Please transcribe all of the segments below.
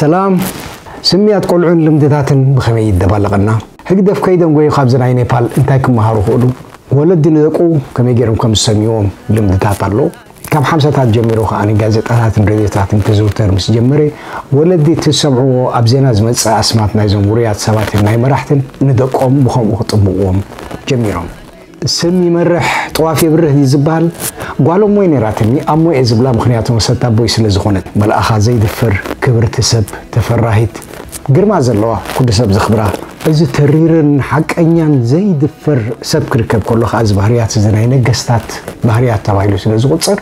ሰላም። ስምያት ቆልዑን ልምድታትን ብኸመይ ይደባለቐና? ህግደፍ ከይደንጎዩ ካብዚ ናይ ኔፓል እንታይ ክመሃሩ ክእሉ? ወለዲ ንደቁ ከመይ ገይሮም ከም ዝሰምይዎም ልምድታት ኣሎ። ካብ ሓምሳታት ጀሚሩ ከኣ ጋዜጣታትን ሬድዮታትን ክዝውተር ምስ ጀመረ፣ ወለዲ እቲ ዝሰምዕዎ ኣብ ዜና ዝመጽእ ኣስማት ናይዞም ውሩያት ሰባትን ናይ መራሕትን ንደቆም ብኸምኡ ክጥምቕዎም ጀሚሮም። ስም ይመርሕ፣ ጥዋፍ የብርህ ድዩ ዝበሃል? ጓሎም ወይ ነይራትኒ፣ ኣሞ እየ ዝብላ፣ ምኽንያቱ መሰታ ኣቦይ ስለ ዝኾነት። መልኣኻ ዘይድፈር፣ ክብርቲ ሰብ፣ ተፈራሂት፣ ግርማ ዘለዋ፣ ኩሉ ሰብ ዘኽብራ። እዚ ተሪርን ሓቀኛን ዘይድፈር ሰብ ክርከብ ከሎ ኸኣ፣ እዚ ባህርያት እዚ ናይ ነገስታት ባህርያት ተባሂሉ ስለ ዝቑጸር፣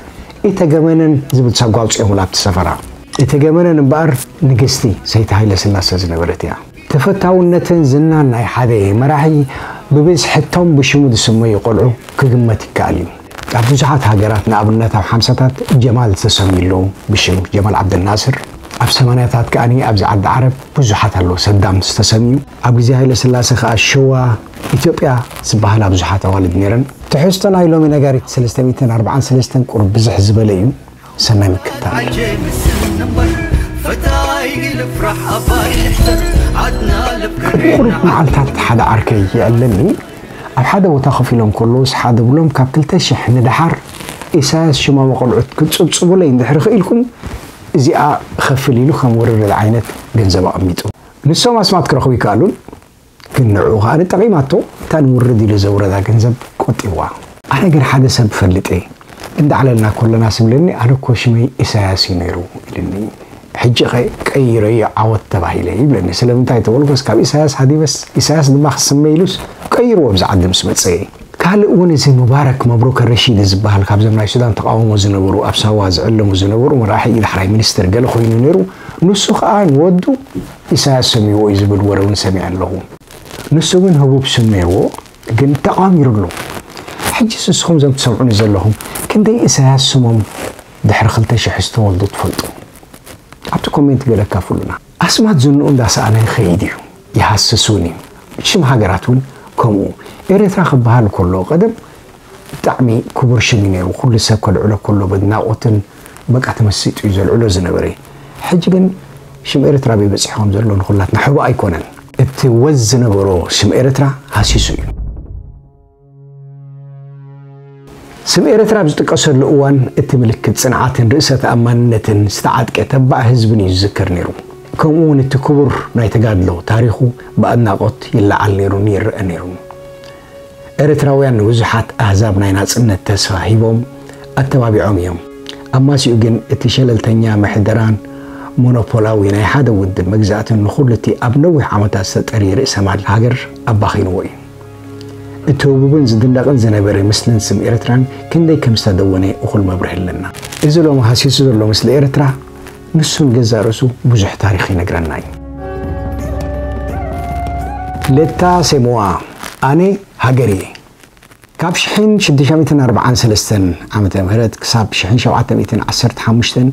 ኢተገመነን ዝብል ሳጓ ኣውጺኦምላ ኣብቲ ሰፈራ። ኢተገመነን እምበኣር ንግስቲ ሰይቲ ሃይለ ስላሰ ዝነበረት እያ። ተፈታውነትን ዝናን ናይ ሓደ መራሒ ብብዝሒ እቶም ብሽሙ ዝስመዩ ቆልዑ ክግመት ይከኣል እዩ። ኣብ ብዙሓት ሃገራት፣ ንኣብነት ኣብ ሓምሳታት ጀማል ዝተሰምዩ ኣለዉ ብሽም ጀማል ዓብደልናስር፣ ኣብ ሰማንያታት ከኣ ኣብዚ ዓዲ ዓረብ ብዙሓት ኣለዉ ሰዳም ዝተሰምዩ። ኣብ ግዜ ሃይለ ስላሰ ከኣ ሸዋ፣ ኢትዮጵያ ዝበሃላ ብዙሓት ኣዋልድ ነይረን። ትሕዝቶ ናይ ሎሚ ነጋሪት ሰለስተ ሚእትን ኣርባዓን ሰለስተን ቁሩብ ብዝሕ ዝበለ እዩ። ሰናይ ምክትታል። ፈታይ ልፍራሕ ኣባይ ሕሰር ዓድና ልብ ቅድሚ ቁሩብ መዓልታት ሓደ ዓርከይ ይዕለኒ። ኣብ ሓደ ቦታ ኮፍ ኢሎም ከለዉስ ሓደ ብሎም፣ ካብ ክልተ ሽሕ ንደሓር ኢሳያስ ሽማሞ ቆልዑት ክትጽብጽቡለይ እንድሕሪ ክኢልኩም፣ እዚኣ ኸፍል ኢሉ ከም ውርርድ ዓይነት ገንዘብ ኣቐሚጡ። ንሶም ኣስማት ክረኽቡ ይከኣሉን፣ ግን ንዕኡ ኸኣ ንጠቒማቶ እታ ንውርድ ኢሉ ዘውረዳ ገንዘብ ቆጢብዋ። ኣነ ግን ሓደ ሰብ እፈልጥ እየ። እንዳዕለልና ከለና ስብለኒ፣ ኣነ እኮ ሽመይ ኢሳያስ እዩ ነይሩ ኢልኒ። ሕጂ ኸ ቀይረዮ ዓወት ተባሂለ ይብለኒ። ስለምንታይ ተበልኩስ፣ ካብ ኢሳያስ ሃዲመስ ኢሳያስ ድማ ክስመ ኢሉስ ቀይርዎ ኣብዚ ዓዲ ምስ መጸ። ካልእ እውን እዚ ሙባረክ መብሩክ ረሺድ ዝበሃል ካብዞም ናይ ሱዳን ተቃውሞ ዝነበሩ፣ ኣብ ሳዋ ዝዕለሙ ዝነበሩ መራሒ እዩ፣ ዳሕራይ ሚኒስትር ገለ ኮይኑ ነይሩ። ንሱ ኸኣ ንወዱ ኢሳያስ ሰሚዎ እዩ ዝብል ወረ እውን ሰሚዐ ኣለኹ። ንሱ እውን ህቡብ ስም ነይርዎ፣ ግን ተቓሚሩ ኣሎ። ሕጂ ንስኹም እዞም ትሰምዑኒ ዘለኹም፣ ክንደይ ኢሳያስ ስሞም ድሕሪ ክልተ ሽሕ ዝተወልዱ ትፈልጡ? ኣብቲ ኮሜንት ገለ ኣካፍሉና። ኣስማት ዝንኡ እንዳሰኣነ ይኸይድ እዩ፣ ይሃስስ እውን እዩ። ሽም ሃገራት እውን ከምኡ። ኤርትራ ክበሃል ከሎ ቀደም ብጣዕሚ ክቡር ሽም እዩ ነይሩ። ኩሉ ሰብ ከልዕሎ ከሎ በድናቖትን በቃ ተመሲጡ እዩ ዘልዕሎ ዝነበረ። ሕጂ ግን ሽም ኤርትራ ኣበይ በጺሑ ከም ዘሎ ንኹላትና ሕቡእ ኣይኮነን። እቲ ወዝ ዝነበሮ ሽም ኤርትራ ሃሲሱ እዩ። ስም ኤርትራ ኣብ ዝጥቀሰሉ እዋን፣ እቲ ምልክት ጽንዓትን ርእሰ ተኣማንነትን ዝተዓጥቀ ተባዕ ህዝብን እዩ ዝዝከር ነይሩ። ከምኡ እውን እቲ ክቡር ናይ ተጋድሎ ታሪኹ ብኣድናቖት ይለዓል ነይሩን ይረአ ነይሩን። ኤርትራውያን ንብዙሓት ኣህዛብ ናይ ናጽነት ተስፋ ሂቦም ኣተባቢዖም እዮም። ኣማሲኡ ግን እቲ ሸለልተኛ ምሕደራን ሞኖፖላዊ ናይ ሓደ ውድብ መግዛእትን ንኹሉ እቲ ኣብ ነዊሕ ዓመታት ዝተጠርየ ርእሰ ማል ሃገር ኣባኺንዎ እዩ። እቲ ህቡብን ዝድነቕን ዝነበረ ምስልን ስም ኤርትራን ክንደይ ከም ዝተደወነ እኹል መብርሂ ኣለና። እዚ ሎሚ ሃሲሱ ዘሎ ምስሊ ኤርትራ ንሱን ገዛእ ርእሱ ብዙሕ ታሪኽ ይነግረና እዩ። ሌታ ሴሞዋ፣ ኣነ ሃገር እየ። ካብ ሽሕን ሽዱሽተ ሚእትን ኣርባዓን ሰለስተን ዓመተ ምህረት ክሳብ ሽሕን ሸውዓተ ሚእትን ዓሰርተ ሓሙሽተን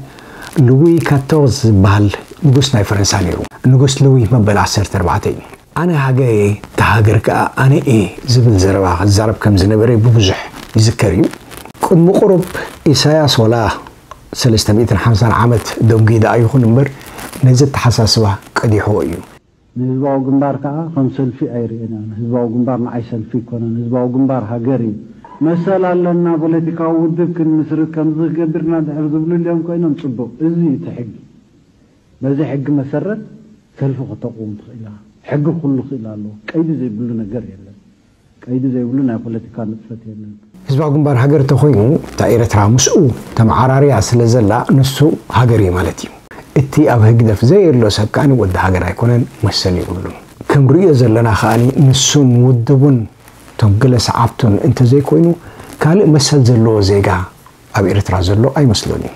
ሉዊ ካቶርዝ ዝበሃል ንጉስ ናይ ፈረንሳ ነይሩ። ንጉስ ሉዊ መበል ዓሰርተ ኣርባዕተ እዩ። ኣነ ሃገር እየ፣ እታ ሃገር ከኣ ኣነ እየ ዝብል ዘረባ ክዛረብ ከም ዝነበረ ብብዙሕ ይዝከር እዩ። ቅድሚ ቁሩብ ኢሳያስ ዋላ ሰለስተ ሚእትን ሓምሳን ዓመት ደንጉዩ ደኣ ይኹን እምበር፣ ነዚ ኣተሓሳስባ ቀዲሕዎ እዩ። ንህዝባዊ ግንባር ከኣ ከም ሰልፊ ኣይርእዮን እየ። ህዝባዊ ግንባር ንዓይ ሰልፊ ኣይኮነን። ህዝባዊ ግንባር ሃገር እዩ። መሰል ኣለና፣ ፖለቲካዊ ውድብ ክንምስርት ከምዚ ክገብርና ድሕር ዝብሉ ኣልዮም ኮይኖም ጽቡቕ። እዚ እዩ እቲ ሕጊ። በዚ ሕጊ መሰረት ሰልፊ ከተቕውም ትኽእል ኢኻ። ሕጊ ኩሉ ክእል ኣለዎ። ቀይዲ ዘይብሉ ነገር የለን። ቀይዲ ዘይብሉ ናይ ፖለቲካ ንጥፈት የለን። ህዝባዊ ግንባር ሃገር እንተኾይኑ፣ እታ ኤርትራ ምስኡ ተመዓራርያ ስለ ዘላ፣ ንሱ ሃገር እዩ ማለት እዩ። እቲ ኣብ ህግደፍ ዘየሎ ሰብ ከኣ ወዲ ሃገር ኣይኮነን፣ መሰል የብሉን። ከም ርእዮ ዘለና ከኣ ንሱን ውድቡን እቶም ገለ ሰዓብቱን እንተዘይኮይኑ፣ ካልእ መሰል ዘለዎ ዜጋ ኣብ ኤርትራ ዘሎ ኣይመስሎን እዩ።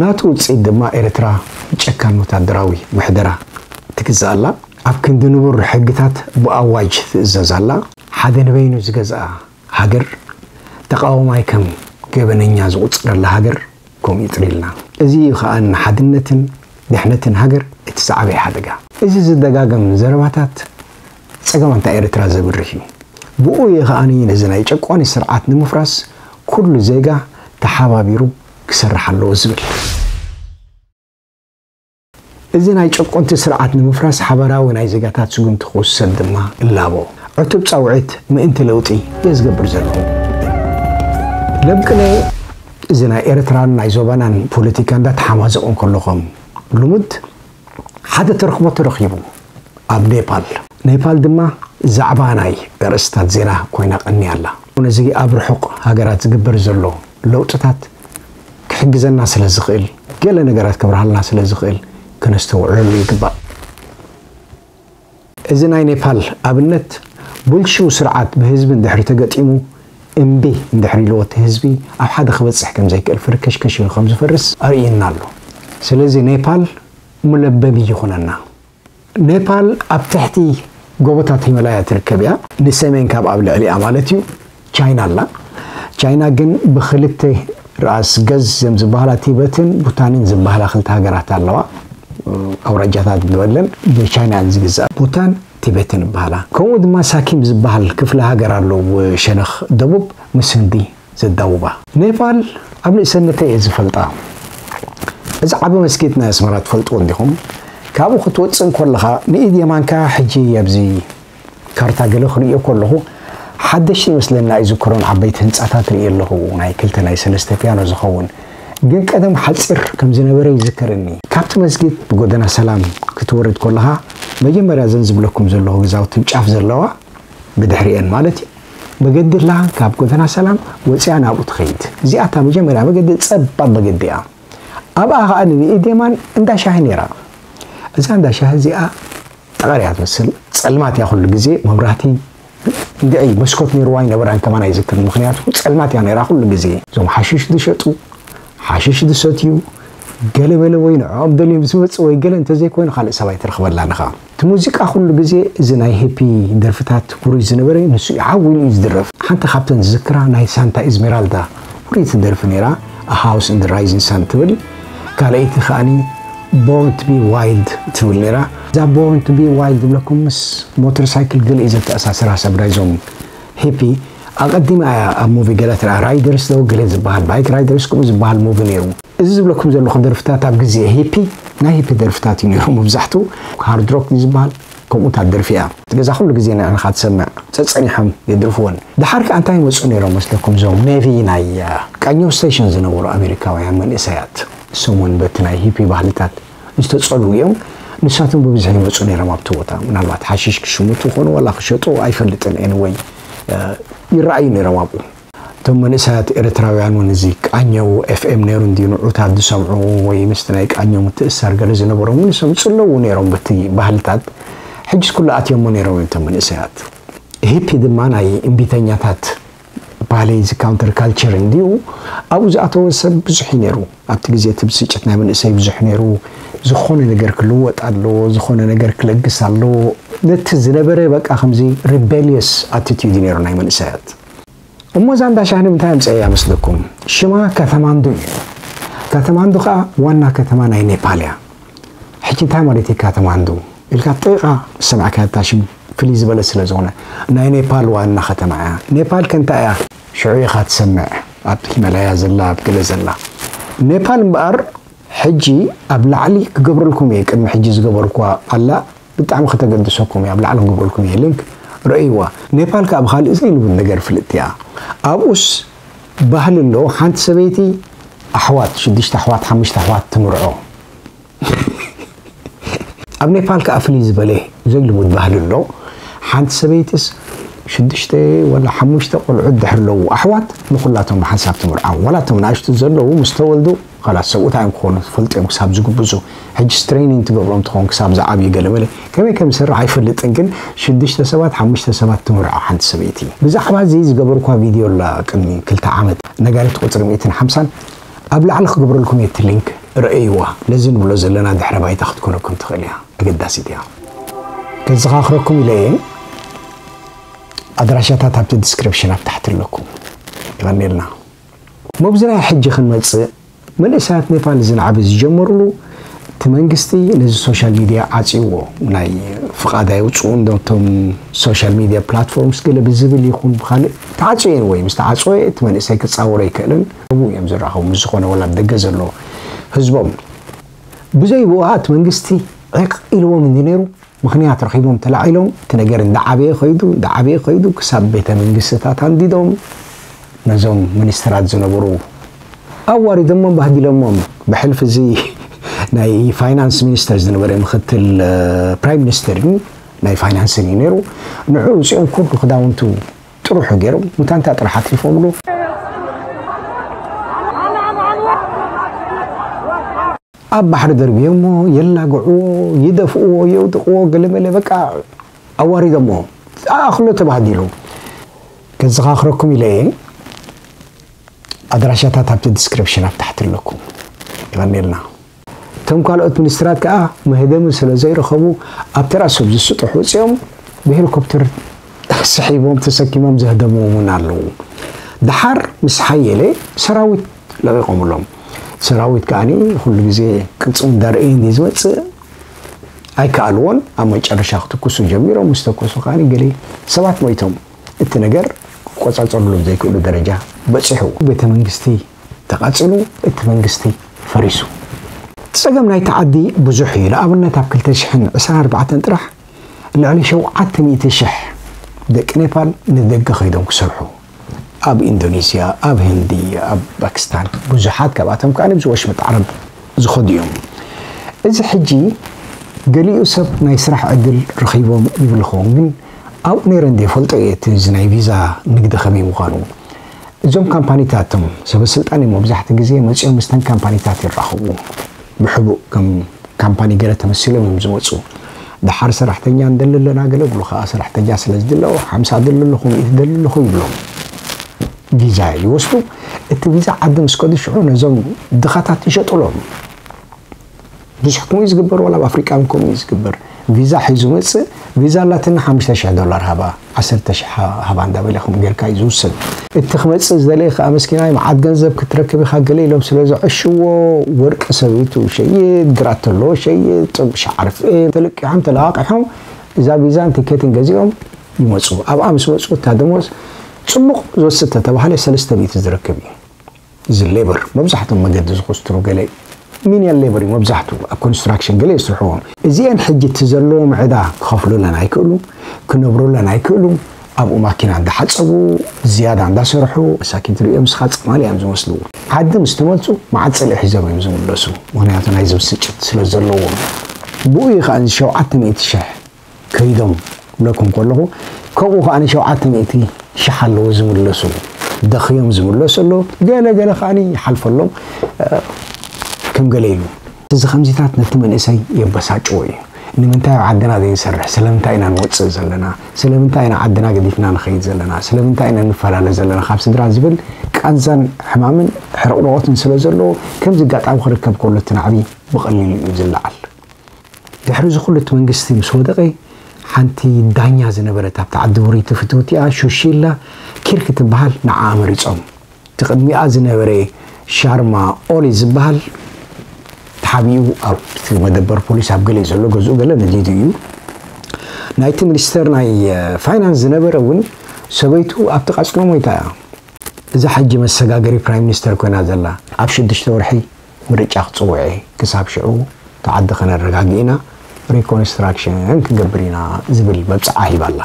ናቱ ውጽኢት ድማ ኤርትራ ብጨካን ወታደራዊ ምሕደራ ትግዛእ ኣላ። ኣብ ክንዲ ንቡር ሕግታት ብኣዋጅ ትእዘዝ ኣላ። ሓደ ንበይኑ ዝገዝኣ ሃገር፣ ተቓዋማይ ከም ገበነኛ ዝቑጸረላ ሃገር ከምኡ ይጥርይልና። እዚ እዩ ከኣ ንሓድነትን ድሕነትን ሃገር እቲ ዝዓበየ ሓደጋ። እዚ ዝደጋገም ዘረባታት ጸገማት ኤርትራ ዘብርህ እዩ። ብኡ እዩ ከኣ ነዚ ናይ ጨቋኒ ስርዓት ንምፍራስ ኩሉ ዜጋ ተሓባቢሩ ክሰርሕ ኣለዎ ዝብል። እዚ ናይ ጨቆንቲ ስርዓት ንምፍራስ ሓበራዊ ናይ ዜጋታት ስጉምቲ ክውሰድ ድማ እላቦ። ዕቱብ ጻውዒት ምእንቲ ለውጢ እየ ዝገብር ዘለኹ። ለብቅነ እዚ ናይ ኤርትራን ናይ ዞባናን ፖለቲካ እንዳተሓማዘቑ እንከለኹም፣ ልሙድ ሓደ ተረኽቦ ተረኺቡ ኣብ ኔፓል። ኔፓል ድማ ዛዕባ ናይ ኣርእስታት ዜና ኮይና ቀንያ ኣላ። ነዚ ኣብ ርሑቕ ሃገራት ዝግበር ዘሎ ለውጥታት ክሕግዘና ስለ ዝኽእል፣ ገለ ነገራት ክብርሃልና ስለ ዝኽእል ከነስተውዕለሉ ይግባእ። እዚ ናይ ኔፓል ኣብነት ብልሽው ስርዓት ብህዝቢ እንድሕሪ ተገጢሙ፣ እምቢ እንድሕሪ ኢልዎ እቲ ህዝቢ ኣብ ሓደ ክበጽሕ ከም ዘይክእል ፍርከሽከሽ ኢሉ ከም ዝፈርስ ኣርእየና ኣሎ። ስለዚ ኔፓል ሙለበቢ ይኹነና። ኔፓል ኣብ ትሕቲ ጎቦታት ሂማላያ ትርከብ እያ። ንሰሜን ካብ ኣብ ልዕሊኣ ማለት እዩ። ቻይና ኣላ። ቻይና ግን ብክልተ ራስ ገዝ እዮም ዝበሃላ፣ ቲበትን ቡታንን ዝበሃላ ክልተ ሃገራት ኣለዋ። ኣውራጃታት ዝበለን ብቻይና እየን ዝግዛእ። ቡታን ቲቤትን ይበሃላ። ከምኡ ድማ ሳኪም ዝበሃል ክፍለ ሃገር ኣሎ፣ ሸነኽ ደቡብ ምስ ህንዲ ዘዳውባ። ኔፓል ኣብ ንእሰነተይ እየ ዝፈልጣ። እዚ ዓቢ መስጊድ ናይ ኣስመራ ትፈልጥዎ እንዲኹም? ካብኡ ክትወጽእ እንከለኻ ንኢድ የማንካ፣ ሕጂ ኣብዚ ካርታ ገለ ክርእዮ ከለኹ ሓደሽቲ ይመስለና ኣይዝክሮን፣ ዓበይቲ ህንጻታት ርእየ ኣለኹ፣ ናይ ክልተ ናይ ሰለስተ ፒያኖ ዝኸውን። ግን ቀደም ሓጺር ከም ዝነበረ ይዝከረኒ። ካብቲ መስጊድ ብጎደና ሰላም ክትወርድ ከለኻ መጀመርያ እዘን ዝብለኩም ዘለኹ ገዛውቲ ጫፍ ዘለዋ ብድሕሪኤን ማለት እዩ። መገዲ ኣላ፣ ካብ ጎደና ሰላም ወፂኣ ናብኡ ትኸይድ። እዚኣ እታ መጀመርያ መገዲ፣ ፀባብ መገዲ እያ። ኣብኣ ኸዓ ንኢድ የማን እንዳ ሻሂ ነይራ። እዛ እንዳ ሻሂ እዚኣ ጠቐር እያ ትመስል። ፀልማት እያ ኩሉ ግዜ፣ መብራህቲ እንድዒ መስኮት ነይርዋ ኣይነበራን ከማን ኣይዝክርን። ምኽንያቱ ፀልማት እያ ነይራ ኩሉ ግዜ። እዞም ሓሽሽ ዝሸጡ፣ ሓሽሽ ዝሰትዩ፣ ገለ በለ ወይ ንዕኦም ደልዮም ዝመፁ ወይ ገለ እንተዘይኮይኑ ካልእ ሰብ ኣይትረኽበላን ኢኻ። እቲ ሙዚቃ ኩሉ ግዜ እዚ ናይ ሂፒ ደርፍታት ውሩይ ዝነበረ ንሱ እዩ፣ ዓው ኢሉ እዩ ዝድረፍ። ሓንቲ ካብተን ዝዝክራ ናይ ሳንታ ኤዝሜራልዳ ውርይቲ ደርፊ ነይራ፣ A House in the Rising Sun ትብል። ካልኣይቲ ከኣኒ Born to be Wild ትብል ነይራ። እዛ Born to be Wild ዝብለኩም ምስ ሞተር ሳይክል ገለ እዩ ዘተኣሳስራ ሰብ ናይዞም ሂፒ። ኣቐዲማ እያ ኣብ ሙቪ ገለ ትረኣ፣ ራይደርስ ዶ ገለ ዝበሃል፣ ባይክ ራይደርስ ከምኡ ዝበሃል ሙቪ ነይሩ። እዚ ዝብለኩም ዘለኹ ደርፍታት ኣብ ግዜ ሂፒ፣ ናይ ሂፒ ደርፍታት እዩ ነይሩ መብዛሕትኡ። ሃርድ ሮክ እዩ ዝበሃል፣ ከምኡታት ደርፊ እያ። እቲ ገዛ ኩሉ ግዜ ንዕንኻ ትሰምዕ፣ ጸጸኒሖም የድርፍወን። ደሓር ከኣ እንታይ ይመጹ ነይሮም መስለኩም? እዞም ሜቪ ናይ፣ አ፣ ቃኘው ስቴሽን ዝነበሩ ኣሜሪካውያን መንእሰያት፣ እሶም እውን በቲ ናይ ሂፒ ባህልታት ዝተጸልዉ እዮም። ንሳቶም ብብዝሒ ይመጹ ነይሮም ኣብቲ ቦታ። ምናልባት ሓሽሽ ክሽምቱ ይኾኑ ዋላ ክሸጡ ኣይፈልጥን። ኤኒወይ፣ አ፣ ይረኣዩ ነይሮም ኣብኡ። እቶም መንእሰያት ኤርትራውያን እውን እዚ ቃኘው ኤፍ ኤም ነይሩ እንድዩ ንዑታት ዝሰምዑ ወይ ምስቲ ናይ ቃኘው ምትእስሳር ገለ ዝነበሮም እውን ንሶም ይጽለዉ ነይሮም በቲ ባህልታት። ሕጅስ ኩሉ ኣትዮሞ ነይሮም እዮም እቶም መንእሰያት። ሂፒ ድማ ናይ እምቢተኛታት ባህሊ፣ እዚ ካውንተር ካልቸር እንድዩ። ኣብኡ ዝኣተወ ሰብ ብዙሕ እዩ ነይሩ። ኣብቲ ግዜ እቲ ብስጭት ናይ መንእሰይ ብዙሕ ነይሩ። ዝኾነ ነገር ክልወጥ ኣለዎ፣ ዝኾነ ነገር ክለግስ ኣለዎ። ነቲ ዝነበረ በቃ ከምዚ ሪቤልየስ ኣቲቲዩድ እዩ ነይሩ ናይ መንእሰያት። እሞ እዛ እንዳ ሻሂ ንምንታይ ኣምፀያ መስለኩም? ሽማ ካትማንዱ እዩ። ካትማንዱ ከዓ ዋና ከተማ ናይ ኔፓል እያ። ሕጂ እንታይ ማለት እዩ ካትማንዱ ኢልካ ጠይቓ ዝሰማዕካያ እታ ሽም ፍልይ ዝበለ ስለ ዝኾነ፣ ናይ ኔፓል ዋና ከተማ እያ። ኔፓል ከ እንታይ እያ? ሽዑ ኢኻ ትሰምዕ፣ ኣብ ሂማላያ ዘላ፣ ኣብ ገለ ዘላ። ኔፓል እምበኣር ሕጂ ኣብ ላዕሊ ክገብረልኩም እየ፣ ቅድሚ ሕጂ ዝገበርኳ ኣላ፣ ብጣዕሚ ከተገድሰኩም እያ፣ ኣብ ላዕሊ ክገብረልኩም እየ ሊንክ፣ ረእይዋ። ኔፓል ከኣ ብኻልእ ዘይልሙድ ነገር ፍልጥቲ እያ። ኣብኡስ ባህሊ ኣሎ፣ ሓንቲ ሰበይቲ ኣሕዋት፣ ሽዱሽተ ኣሕዋት፣ ሓሙሽተ ኣሕዋት ትምርዖ። ኣብ ኔፓል ከኣ ፍልይ ዝበለ ዘይልሙድ ባህሊ ኣሎ። ሓንቲ ሰበይትስ ሽዱሽተ ወላ ሓሙሽተ ቆልዑት ድሕሪ ኣለዉ ኣሕዋት ንኹላቶም ብሓንሳብ ትምርዓው። ዋላ እቶም ንኣሽቱ ዘለዉ ምስ ተወልዱ፣ ኻላስ ሰብኡት እዮም ክኾኑ፣ ትፈልጡ እዮም ክሳብ ዝጉብዙ። ሕጂ ትሬኒንግ ትገብሮም ትኸውን ክሳብ ዝዓብዩ ገለመለ። ከመይ ከም ዝሰርሕ ኣይፈልጥን፣ ግን ሽዱሽተ ሰባት፣ ሓሙሽተ ሰባት ትምርዖ ሓንቲ ሰበይቲ። ብዛዕባ እዚ ዝገበርኳ ቪድዮ ኣላ ቅድሚ ክልተ ዓመት፣ ነጋሪት ቁጽሪ ሚእትን ሓምሳን፣ ኣብ ላዕሊ ክገብረልኩም እየ እቲ ሊንክ፣ ረእይዋ። ነዚ ንብሎ ዘለና ድሕረ ባይታ ክትኮነኩም ትኽእል እያ፣ ኣገዳሲት እያ። ከዘኻኽረኩም ኢለ እየ፣ ኣድራሻታት ኣብቲ ዲስክሪፕሽን ኣብ ታሕቲ ኣለኩም። የቐንየልና። መብዚ ናይ ሕጂ ክንመጽእ፣ መንእሰያት ኔፓል እዚ ናዕቢ ዝጀመሩሉ፣ እቲ መንግስቲ ነዚ ሶሻል ሚድያ ዓጽይዎ፣ ናይ ፍቓድ ኣየውጽኡን፣ ነቶም ሶሻል ሚድያ ፕላትፎርምስ ገለ ብዝብል ይኹን ብኻልእ ተዓጽዩ ወይ ምስ ተዓጽወ እቲ መንእሰይ ክጻወር ኣይክእልን። ኣብኡ እዮም ዝራኸቡ ምስ ዝኾነ ወላ ኣብ ደገ ዘሎ ህዝቦም። ብዘይ ብኡ እቲ መንግስቲ ዒቕ ኢልዎም እንዲ ነይሩ። ምኽንያት ረኺቦም ተላዒሎም፣ እቲ ነገር እንዳዓበየ ኸይዱ፣ እንዳዓበየ ኸይዱ፣ ክሳብ ቤተ መንግስትታት ኣንዲዶም፣ ነዞም ሚኒስትራት ዝነበሩ ኣዋሪዶሞም፣ ባህዲሎሞም። ብሕልፊ እዚ ናይ ፋይናንስ ሚኒስተር ዝነበረ ምኽትል፣ እ፣ ፕራይም ሚኒስተር እዩ፣ ናይ ፋይናንስን እዩ ነይሩ። ንዑ ውፅኦም ኩሉ ክዳውንቱ ጥሩሑ ገይሮም፣ ሙታንታ ጥራሕ ኣትሪፎምሉ። ኣብ ባሕሪ ደርብዮሞ፣ የላግዕዎ፣ ይደፍእዎ፣ የውድቕዎ፣ ገለመለ፣ በቃ ኣዋሪዶሞ። ኣኽሎ ተባህዲሉ። ከዘኻኽረኩም ኢለ እየ። ኣድራሻታት ኣብቲ ዲስክሪፕሽን ኣብ ታሕቲ ኣለኩም። ይቐንየልና። እቶም ካልኦት ሚኒስትራት ከኣ መህደሚ ስለ ዘይረኸቡ፣ ኣብ ተራ ሰብ ዝስጥሑ ወጺኦም ብሄሊኮፕተር ስሒቦም ተሰኪሞም ዘህደምዎም እውን ኣለዉ። ደሓር ምስ ሓየለ ሰራዊት ለቒቖምሎም። ሰራዊት ከኣ ኩሉ ግዜ ቅርጹ እንዳርኣየ እንዲ ዝመጽእ ኣይከኣልዎን። ኣብ መጨረሻ ክትኩሱ ጀሚሮም። ምስ ተኮሱ ከኣ ገለ ሰባት ሞይቶም። እቲ ነገር ክቆጻጸርሉ ዘይክእሉ ደረጃ በጺሑ። ቤተ መንግስቲ ተቓጺሉ፣ እቲ መንግስቲ ፈሪሱ። እቲ ጸገም ናይቲ ዓዲ ብዙሕ እዩ። ንኣብነት ኣብ ክልተ ሽሕን ዕስራን ኣርባዕተን ጥራሕ ልዕሊ ሸውዓተ ሚእቲ ሽሕ ደቂ ኔፓል ንደገ ከይዶም ክሰርሑ፣ ኣብ ኢንዶኔስያ፣ ኣብ ህንዲ፣ ኣብ ፓኪስታን፣ ብዙሓት ካብኣቶም ከኣ ኣብዚ ወሽመጥ ዓረብ ዝኸዱ እዮም። እዚ ሕጂ ገሊኡ ሰብ ናይ ስራሕ ዕድል ረኺቦም ይብል ይኸውን፣ ግን ኣብኡ ነይረ እንደ ይፈልጦ እየ እቲ እዚ ናይ ቪዛ ንግዲ ከመይ ምዃኑ። እዞም ካምፓኒታት እቶም ሰበ ስልጣን እዮም መብዛሕትኡ ግዜ መጺኦም ምስተን ካምፓኒታት ይራኸቡ። ብሕቡእ ከም ካምፓኒ ገለ ተመሲሎም እዮም ዝመጹ። ደሓር ሰራሕተኛ እንደሊ ኣለና፣ ገለ ብሉ ከኣ ሰራሕተኛ ስለ ዝድለ፣ ሓምሳ ደሊ ኣለኹ፣ ሚእቲ ደሊ ኣለኹ ይብሎም። ቪዛ ይወስዱ። እቲ ቪዛ ዓዲ ምስ ከዱ ሽዑ ነዞም ድኻታት ይሸጡሎም። ብዙሕ ከምኡ እዩ ዝግበር፣ ዋላ ኣብ ኣፍሪቃ እውን ከምኡ እዩ ዝግበር። ቪዛ ሒዙ መጽእ፣ ቪዛ ኣላትና ሓሙሽተ ሽሕ ዶላር ሃባ፣ ዓሰርተ ሽሕ ሃባ እንዳበለ ከምኡ ጌርካ እዩ ዝውሰድ። እቲ ክመጽእ ዝደለየ ከኣ መስኪናይ መዓት ገንዘብ ክትረክብ ኢኻ ገለ ኢሎም ስለ ዘዕሽዎ፣ ወርቂ ሰበይቱ ሸይጥ፣ ግራተሎ ሸይጥ፣ ሻዕርፍ ተለቂሖም ተለቓቂሖም እዛ ቪዛን ቲኬትን ገዚኦም ይመጹ። ኣብኣ ምስ መጹ እታ ደሞዝ ጽቡቕ ዝወስድ ተተባህለ ሰለስተ ሚእቲ ዝረክብ እዩ። እዚ ሌበር መብዛሕትኦም መገዲ ዝኹስትሩ ገለ ሚኒየን ሌበር እዩ መብዛሕትኡ ኣብ ኮንስትራክሽን ገለ ይስርሕዎም። እዚአን ሕጂ እቲ ዘለዎም ዕዳ ክኸፍሉለን ኣይክእሉ፣ ክነብሩለን ኣይክእሉ። ኣብኡ ማኪና እንዳሓጸቡ ዝያዳ እንዳሰርሑ መሳኪን ትርእዮም፣ ንስኻ ጸማሊ እዮም ዝመስሉ። ዓዲ ምስ ተመልሱ መዓት ጽልኢ ሒዞም እዮም ዝምለሱ፣ ምኽንያቱ ናይዚ ብስጭት ስለ ዘለዎም። ብኡ እዩ ከኣ እዚ ሸውዓተ ሚእቲ ሽሕ ከይዶም ክብለኩም ከለኹ፣ ከምኡ ከኣ ሸውዓተ ሚእቲ ሽሕ ኣለዉ ዝምለሱ፣ ደኽዮም ዝምለሱ ኣለዉ። ገለ ገለ ከኣ ይሓልፈሎም፣ እ፣ ከም ገለ ኢሉ። እዚ ከምዚታት ነቲ መንእሰይ የበሳጭዎ እዩ። ንምንታይ ኣብ ዓድና ዘይንሰርሕ? ስለምንታይ ኢና ንወጽእ ዘለና? ስለምንታይ ኢና ዓድና ገዲፍና ንኸይድ ዘለና? ስለምንታይ ኢና ንፈላለ ዘለና ካብ ስድራ ዝብል ቃንዛን ሕማምን ሕርቕርቖትን ስለ ዘለዎ፣ ከምዚ ኣጋጣሚ ክርከብ ከሎ እቲ ናዕቢ ብቐሊሉ እዩ ዝለዓል። ድሕሪ እዚ ኩሉ እቲ መንግስቲ ምስ ወደቐ፣ ሓንቲ ዳኛ ዝነበረት ኣብቲ ዓዲ ውርይቲ ፍትውቲ እያ፣ ሹሺላ ኪር ክትበሃል፣ ንዓኣ መሪጾም። እቲ ቅድሚኣ ዝነበረ ሻርማ ኦሊ ዝበሃል ተሓቢኡ ኣብቲ መደበር ፖሊስ ኣብ ገለ ዘሎ ገዝኡ ገለ ነዲዱ እዩ። ናይቲ ሚኒስተር ናይ ፋይናንስ ዝነበረ እውን ሰበይቱ ኣብቲ ቃጽሎ ሞይታ እያ። እዛ ሕጂ መሰጋገሪ ፕራይም ሚኒስተር ኮይና ዘላ፣ ኣብ ሽዱሽተ ወርሒ ምርጫ ክጽውዕ እየ፣ ክሳብ ሽዑ እቲ ዓዲ ከነረጋግእ ኢና፣ ሪኮንስትራክሽን ክንገብር ኢና ዝብል መብጽዓ ሂባ ኣላ።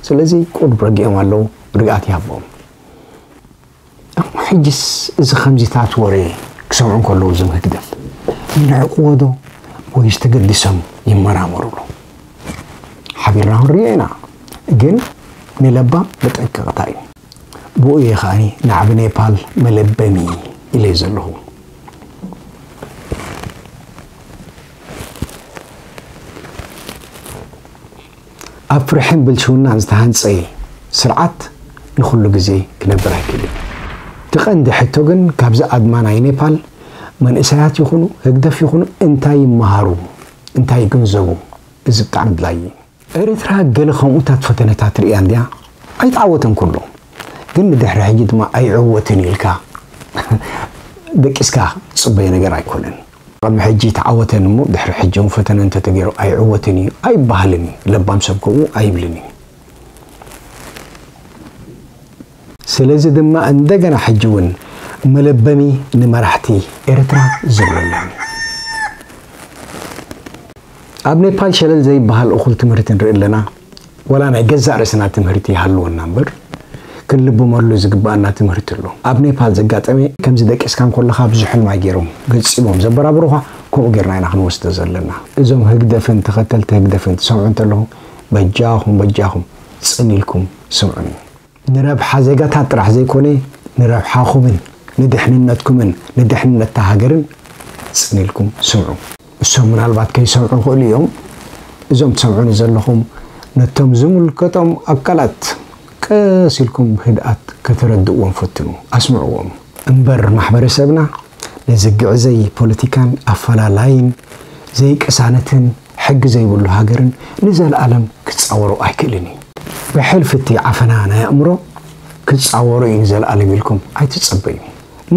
ስለዚ ቁሩብ ረጊኦም ኣለዉ፣ ርግኣት ይሃቦም። እሞ ሕጅስ እዚ ከምዚታት ወረ ክሰምዑ እንከለዉ እዞም ህግደፍ ይንዕቅዎ ዶ ወይስ ተገዲሶም ይመራመሩሉ? ሓቢርና ክንሪኦ ኢና፣ ግን ንለባም መጠንቀቕታ እዩ። ብኡ እየ ከኣ ናዕቢ ኔፓል መለበሚ ኢለ ዘለኹ። ኣብ ፍርሕን ብልሽውናን ዝተሃንጸ ስርዓት ንኹሉ ግዜ ክነብር ኣይክእልን። እቲ ቀንዲ ሕቶ ግን ካብዚ ኣድማ ናይ ኔፓል መንእሰያት ይኹኑ ህግደፍ ይኹኑ እንታይ ይመሃሩ፣ እንታይ ይግንዘቡ? እዚ ብጣዕሚ ኣድላዪ እዩ። ኤርትራ ገለ ከምኡታት ፈተነታት ርእያ እንድያ፣ ኣይተዓወተን ኩሉ። ግን ንድሕሪ ሕጂ ድማ ኣይዕወትን ኢልካ ደቂስካ ትጽበዮ ነገር ኣይኮነን። ቅድሚ ሕጂ ተዓወተን እሞ ድሕሪ ሕጂ እውን ፈተነ እንተተገይሩ ኣይዕወትን እዩ ኣይበሃልን እዩ። ለባም ሰብ ከምኡ ኣይብልን እዩ። ስለዚ ድማ እንደገና ሕጂ እውን መለበሚ ንመራሕቲ ኤርትራ ዝብለሎም እዩ። ኣብ ኔፓል ሸለል ዘይበሃል እኹል ትምህርቲ ንርኢ ኣለና። ወላ ናይ ገዛእ ርእስና ትምህርቲ ይሃልወና እምበር፣ ክንልብመሉ ዝግብኣና ትምህርቲ ኣሎ። ኣብ ኔፓል ዘጋጠመ፣ ከምዚ ደቂስካ እንከለኻ ብዙሕ ሕልማይ ገይሮም ገጺሞም ዘበራብሩኻ፣ ከምኡ ጌርና ኢና ክንወስዶ ዘለና። እዞም ህግደፍን ተኸተልቲ ህግደፍን ትሰምዑ እንተለኹም፣ በጃኹም፣ በጃኹም ጽን ኢልኩም ስምዑኒ። ንረብሓ ዜጋታት ጥራሕ ዘይኮነ፣ ንረብሓኹምን ንድሕንነትኩምን ንድሕንነትታ ሃገርን ጽን ኢልኩም ስምዑ። እሶም ምናልባት ከይሰምዑ ይኽእሉ እዮም። እዞም ትሰምዑኒ ዘለኹም፣ ነቶም ዝምልከቶም ኣካላት ቀስ ኢልኩም ብህድኣት ከተረድእዎም ፈትኑ፣ ኣስምዕዎም። እምበር ማሕበረሰብና ነዚ ግዕዘይ ፖለቲካን ኣፈላላይን ዘይቅሳነትን ሕጊ ዘይብሉ ሃገርን ንዘለኣለም ክጻወሮ ኣይክእልን እዩ። ብሕልፊ እቲ ዓፈና ናይ ኣእምሮ ክጻወሮ እዩ ንዘለኣለም ኢልኩም ኣይትጸበዩ።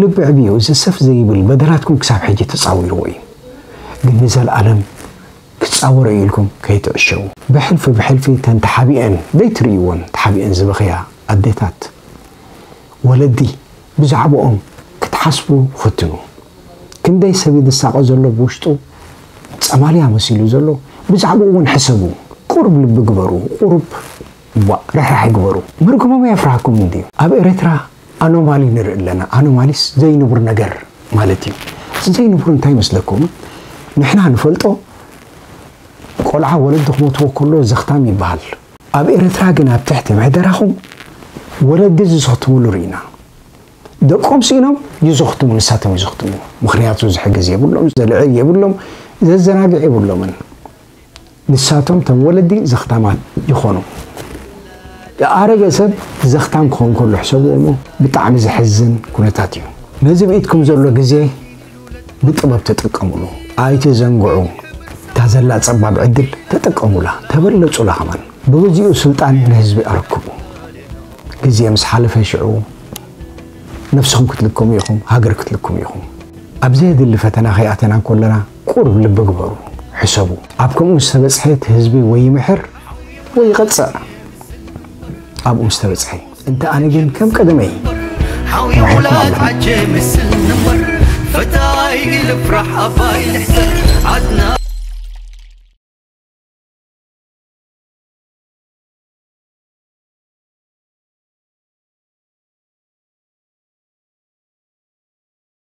ልቢ ዕብዩ፣ እዚ ሰፍ ዘይብል በደላትኩም ክሳብ ሕጂ ተጻዊርዎ እዩ። ግን ንዘለኣለም ክጻወሮ እዩ ኢልኩም ከይትዕሸዉ። ብሕልፊ ብሕልፊ እተን ተሓቢአን ዘይትርእይወን ተሓቢአን ዝበኽያ ኣዴታት፣ ወለዲ ብዛዕባኦም ክትሓስቡ ፈትኑ። ክንደይ ሰብ እዩ ዝሳቐ ዘሎ ብውሽጡ፣ ጸማልያ መሲሉ ዘሎ፣ ብዛዕባኡ እውን ሕሰቡ። ቁሩብ ልቢ ግበሩ፣ ቁሩብ ዋ ርሕራሕ ግበሩ። መርገሞም የፍርሃኩም እንድዩ። ኣብ ኤርትራ ኣኖማሊ ንርኢ ኣለና። ኣኖማሊስ ዘይንቡር ነገር ማለት እዩ። እቲ ዘይንቡር እንታይ ይመስለኩም? ንሕና ንፈልጦ፣ ቆልዓ ወለዲ ክሞትዎ ከሎ ዘኽታም ይበሃል። ኣብ ኤርትራ ግን ኣብ ትሕቲ ምሕደራኹም ወለዲ ዝዘኽትምሉ ርኢና። ደቆም ስኢኖም ይዘኽትሙ፣ ንሳቶም ይዘኽትሙ። ምኽንያቱ ዝሕግዝ የብሎም፣ ዘልዕል የብሎም፣ ዘዘናግዕ የብሎምን። ንሳቶም እቶም ወለዲ ዘኽታማት ይኾኑ። ዝኣረገ ሰብ ዘኽታም ክኾን ከሎ ሕሰብዎ እሞ፣ ብጣዕሚ ዘሕዝን ኩነታት እዩ። ነዚ ብኢድኩም ዘሎ ግዜ ብጥበብ ተጠቀሙሉ፣ ኣይትዘንግዑ። እታ ዘላ ጸባብ ዕድል ተጠቀሙላ፣ ተበለጹላ ከማን። ብግዚኡ ስልጣን ንህዝቢ ኣረክቡ። ግዜ ምስ ሓለፈ ሽዑ ነብስኹም ክትልከሙ ኢኹም፣ ሃገር ክትልከሙ ኢኹም። ኣብ ዘየድሊ ፈተና ከይኣተና እንከለና ቁሩብ ልቢ ግበሩ፣ ሕሰቡ። ኣብ ከምኡ ምስ ተበጽሐ እቲ ህዝቢ ወይ ይምሕር ወይ ይቐጽዕ። ኣብኡ ምስ ተበጽሐ። እንተ ኣነ ግን ከም ቀደመይ ሓውየ ምሕርኩም ውላድ ኣለኹ። ዓጀ ምስል ንንበር ፈታይ ልፍራሕ ኣባይ ልሕሰር ዓድና